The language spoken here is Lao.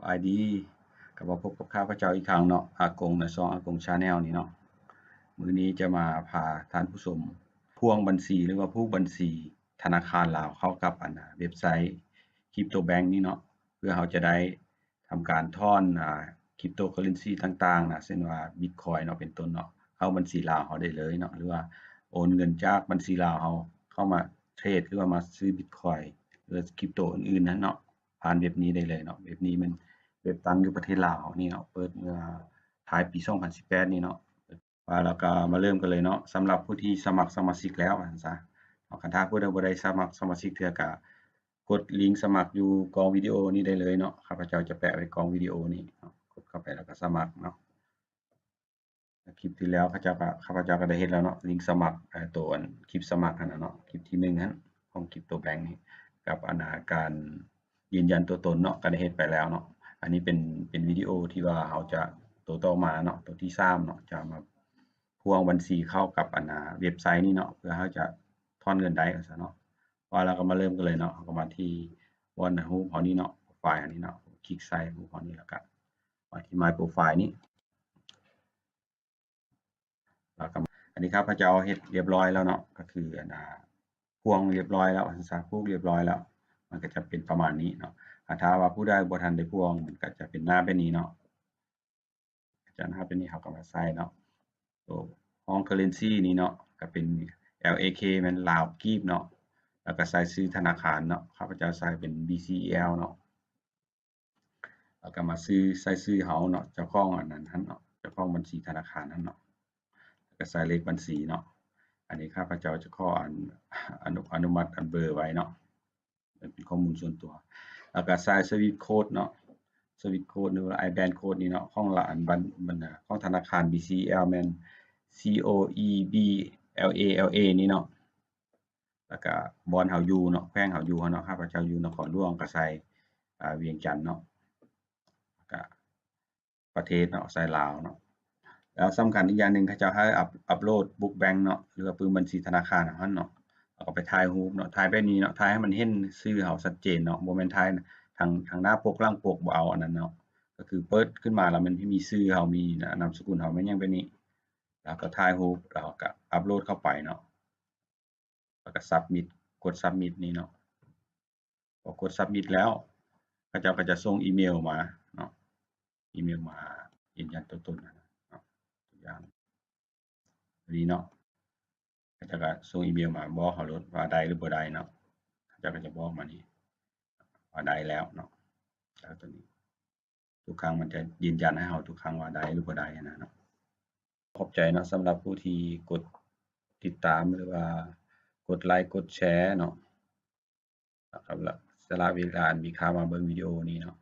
ສະບາຍດີ ກັບມາພົບກັບຂ້າພະເຈົ້າອີກຄັ້ງເນາະ ອາກົງ ໃນຊ່ອງອາກົງ Channel ນີ້ເນາະ. ມື້ນີ້ຈະມາພາທ່ານຜູ້ຊົມພວງບັນຊີ ຫຼືວ່າຜູກບັນຊີທະນາຄານລາວເຂົ້າກັບອັນນາເວັບໄຊ Crypto Bank ນີ້ເນາະ ເພື່ອເຮົາຈະໄດ້ ທຳການຖອນ ອາ Cryptocurrency ຕ່າງໆນະ ເຊັ່ນວ່າ Bitcoin ເນາະ ເປັນຕົ້ນເນາະ ເຂົ້າບັນຊີລາວເຮົາໄດ້ເລີຍເນາະ ຫຼືວ່າໂອນເງິນຈາກບັນຊີລາວເຮົາເຂົ້າມາເທຣດ ຫຼືວ່າມາຊື້ Bitcoin ຫຼືວ່າ Crypto ອື່ນໆນັ້ນເນາະ ຜ່ານເວັບນີ້ໄດ້ເລີຍເນາະ. ເວັບນີ້ແມ່ນເວັບຕັ້ງຢູ່ປະເທດລາວເຮົານີ້ເນາະ ເປີດເມື່ອທ້າຍປີສອງພັນສິບແປດນີ້ເນາະ. ວ່າແລ້ວກໍມາເລີ່ມກັນເລີຍເນາະ ສຳລັບຜູ້ທີ່ສະໝັກສະມາຊິກແລ້ວວ່າຊັ້ນຊະເນາະ. ຄັນຖ້າຜູ້ໃດບໍ່ໄດ້ສະໝັກສະມາຊິກເທື່ອ ກໍກົດລິງສະໝັກຢູ່ກ້ອງວິດີໂອນີ້ໄດ້ເລີຍເນາະ. ຂ້າພະເຈົ້າຈະແປະໄວ້ກ້ອງວິດີໂອນີ້ເນາະ ກົດເຂົ້າໄປແລ້ວກໍສະໝັກເນາະ. ຄລິບທີ່ແລ້ວເຂົາເຈົ້າກໍ ຂ້າພະເຈົ້າກໍໄດ້ເຮັດແລ້ວເນາະ ລິງສະໝັກ ເອີ ໂຕອັນຄລິບສະໝັກຫັ້ນນະເນາະ ຄລິບທີໜຶ່ງຫັ້ນ ຂອງ Crypto Bank ນີ້ ກັບອັນນາການຢືນຢັນຕົວຕົນເນາະ ກໍໄດ້ເຮັດໄປແລ້ວເນາະ. ອັນນີ້ເປັນ ເປັນວິດີໂອທີ່ວ່າເຮົາຈະ ໂຕຕໍ່ມາເນາະ ໂຕທີສາມເນາະ ຈະມາພວງບັນຊີເຂົ້າກັບອັນນາເວັບໄຊນີ້ເນາະ ເພື່ອເຮົາຈະຖອນເງິນໄດ້ວ່າຊັ້ນເນາະ. ວ່າແລ້ວກໍມາເລີ່ມກັນເລີຍເນາະ ເຮົາກໍມາທີ່ບ່ອນຮູບເຮົານີ້ເນາະ ໂປຣໄຟລ໌ເຮົານີ້ເນາະ ຄລິກໃສ່ຮູບເຮົານີ້ ແລ້ວກໍມາທີ່ My Profile ນີ້ ແລ້ວກໍ ອັນນີ້ຂ້າພະເຈົ້າເຮັດລຽບຮ້ອຍແລ້ວເນາະ ກໍຄືອັນນາພວງລຽບຮ້ອຍແລ້ວວ່າຊັ້ນຊະ ຜູກລຽບຮ້ອຍແລ້ວ ມັນກໍຈະເປັນປະມານນີ້ເນາະ. ຖ້າວ່າຜູ້ໃດບໍ່ທັນໄດ້ພວງ ມັນກໍຈະເປັນໜ້າແບບນີ້ເນາະ ຈາກນັ້ນເຮົາໄປນີ້ ເຮົາກໍມາໃສ່ເນາະ ໂຕຫ້ອງ currency ນີ້ເນາະ ກໍເປັນ LAK ແມ່ນລາວກີບເນາະ ແລ້ວກໍໃສ່ຊື່ທະນາຄານເນາະ ຂ້າພະເຈົ້າໃສ່ເປັນ BCEL ເນາະ ແລ້ວກໍມາຊື່ ໃສ່ຊື່ເຮົາເນາະ ເຈົ້າຂອງອັນນັ້ນຫັ້ນເນາະ ເຈົ້າຂອງບັນຊີທະນາຄານຫັ້ນເນາະ ແລ້ວກໍໃສ່ເລກບັນຊີເນາະ. ອັນນີ້ຂ້າພະເຈົ້າຈະຂໍອະນຸ ອະນຸມັດອັນເບີໄວ້ເນາະ ເປັນຂໍ້ມູນສ່ວນຕົວ ແລ້ວກໍໃສ່ Swift Code ເນາະ Swift Code ຫຼືວ່າ IBAN Code ນີ້ເນາະ ຂອງລະອັນບັນ ບັນ ຂອງທະນາຄານ BCEL ແມ່ນ C O E B L A L A ນີ້ເນາະ ແລ້ວກໍບ່ອນເຮົາຢູ່ເນາະ ແຂວງເຮົາຢູ່ເນາະ ຂ້າພະເຈົ້າຢູ່ນະຄອນຫຼວງ ກໍໃສ່ ອາ ວຽງຈັນເນາະ ແລ້ວກໍ ປະເທດເນາະ ໃສ່ລາວເນາະ. ແລ້ວສຳຄັນອີກຢ່າງໜຶ່ງ ເຂົາເຈົ້າໃຫ້ອັບ ອັບໂຫຼດ Book Bank ເນາະ ຫຼືວ່າປຶ້ມບັນຊີທະນາຄານເຮົາຫັ້ນເນາະ ແລ້ວກໍໄປຖ່າຍຮູບເນາະ ຖ່າຍແບບນີ້ເນາະ ຖ່າຍໃຫ້ມັນເຫັນຊື່ເຮົາຊັດເຈນເນາະ ບໍ່ແມ່ນຖ່າຍທາງ ທາງໜ້າປົກຫຼັງປົກ ບໍ່ເອົາອັນນັ້ນເນາະ ກໍຄືເປີດຂຶ້ນມາແລ້ວມັນມີຊື່ເຮົາ ມີນາມສະກຸນເຮົາ ແມ່ນຫຍັງແບບນີ້ ແລ້ວກໍຖ່າຍຮູບ ແລ້ວກໍອັບໂຫຼດເຂົ້າໄປເນາະ. ແລ້ວກໍ submit ກົດ submit ນີ້ເນາະ. ພໍກົດ submit ແລ້ວ ເຂົາເຈົ້າກໍຈະສົ່ງອີເມວມາເນາະ ອີເມວມາຢືນຢັນຕົວຕົນຫັ້ນນະເນາະ ຕົວຢ່າງນີ້ເນາະ ເຂົາເຈົ້າກໍສົ່ງອີເມວມາບອກເຮົາໂລດວ່າໄດ້ຫຼືບໍ່ໄດ້ເນາະ ເຂົາເຈົ້າກໍຈະບອກມານີ້ວ່າໄດ້ແລ້ວເນາະ ແລ້ວຕົວນີ້ ທຸກຄັ້ງມັນຈະຢືນຢັນໃຫ້ເຮົາທຸກຄັ້ງວ່າໄດ້ຫຼືບໍ່ໄດ້ຫັ້ນນະເນາະ. ຂອບໃຈເນາະ ສຳລັບຜູ້ທີ່ກົດຕິດຕາມ ຫຼືວ່າກົດໄລກ໌ ກົດແຊເນາະ ແລ້ວກໍສະຫຼະເວລາອັນມີຄ່າມາເບິ່ງວິດີໂອນີ້ເນາະ.